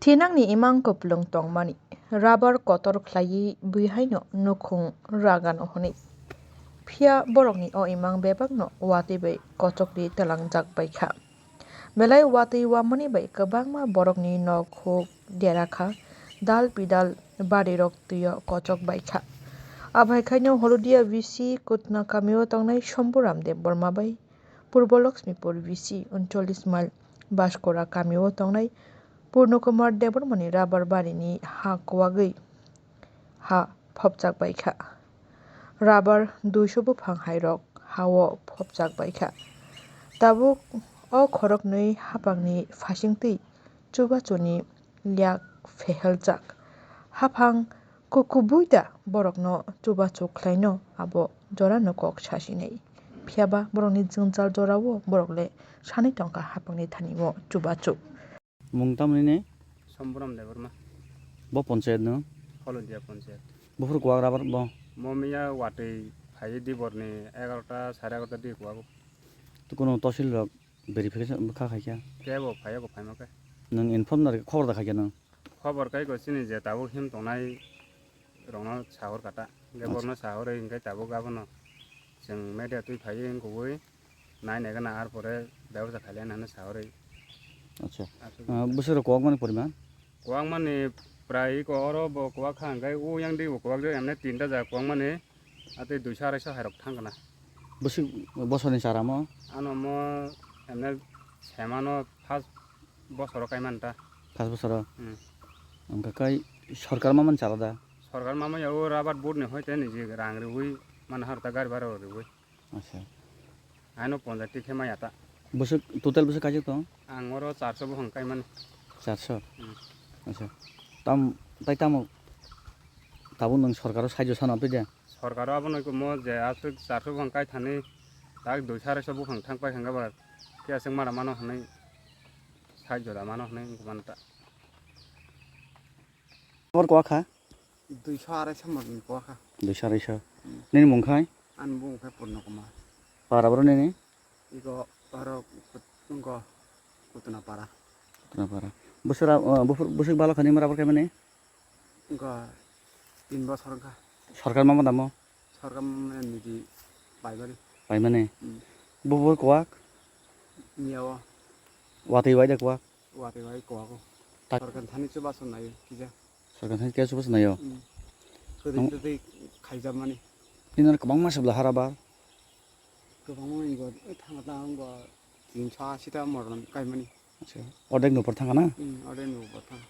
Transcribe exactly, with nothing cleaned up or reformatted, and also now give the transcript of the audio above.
Tinangni imang kupulung tongmani, rabar kotor khlaiwi bui haino nukhung ragano hwnwi. Phiya borokni o imang bebakno watwi bai kochokdi twlangjak bai kha. Belai watwi wamani bai kwbangma borokni nok huk dera kha, dal pidal barirok twio kochok bai kha. Abai khaino Holudia V C Kutna kamio tongnai Shambhuram Debbarma bai Purbo Lakshmipur V C uncholish mile Baskora kamio tongnai Purno Kumar Debbarmani rabar barini ha kwagwi ha phopjak bai kha. Rabar duiso buphang hairok hao phopjak bai kha. Tabuk o khoroknwi haphangni phasingtwi chubachuni yak pheheljak. Haphang kukubui da borokno chubachu khlaino, abo jorano kok sasinai. Phiyaba borokni jwngjal jorao borok le sanwi tongkha haphangni thanio chubachu. Mung tamni ni? Somborom Debbarma. Bo ponchayat no? Holodia ponchayat. Buphuru kwak rabar bo? Mo miya watwi phaiwi diborni egarota, sare egarota di kwak. To kono tosil rok verification bwkha khaikya? Kebo phaiya ko phaima khe. Nwng inform na khobor da khaikya nwng? Khobor kai ko chini je tabuk him tongnai rokno sahor kata. Hingke Acha. Borno sahorwi hingke tabuk abono chwng media twi phaiwi wngkukwi nai nai gana ar pore bebasa khailai nani sahorwi. Acha. Aswk. Ah, bwswk rok kwak mani poriman? Kwak mani prai ko oro bo kwak kha hingke o yang di bo kwak de emne tinta jaga kwak mani. Atwi duiso arai so hai rok thang kana. Bwswk bosor ni chara mo? Ano mo emne semano first bosoro kaiman ta. First bosoro? Hmm. Wngkha kai sorkar ma man chala da? Sorkar ma manya o rabar board ni hoite niji rang riwi man har ta gari bhara riwi. Acha. Ano ponjati khe maya ta. Bwswk, total bwswk kaijak tong? Ang oro charso buphang kaimani. Charso? Hmm. Acha. Tam, tai tamo tabuk nwng sorkaro saijo sana twi de? Sorkaro abono mo je aswk charso buphang kai thani tak duiso arai so buphang thang pai hwnga ba khe aswk mara mano hwnwi saijo da mano hwnwi wngkha mano ta. Abor kwak kha? Duiso arai so motn kwak kha. Duiso arai so. Hmm. Nini mung khai? Ani bung khai Purno Kumar. Para bro nini? Iko aro kut-, wngkha Kutna Para. Kutna Para. Bwswk ra-, uh, bwswk, bwswk balo khani mara bwrwk mani? Wngkha tin bosor wngkha. Sorkar ma madamo? Sorkar ma niji paimani. Paimani? Hmm. Bubur kwak? Miya o. Watwi wai de kwak? Watwi wai kwak o. Tak- Sorkar thani chubachu naio kija. Sorkar thani kisa chubachu naio? Hmm. Kwrwi Ang- kwrwi khaijak mani. Nini oro kwbangma se bwla hara ba? Kwbangma wngkha, thangma ta wngkha tinso ashi ta morot kaimani. Acha. Ordek nupor thangkha na? Hmm, ordek nupor thangkha.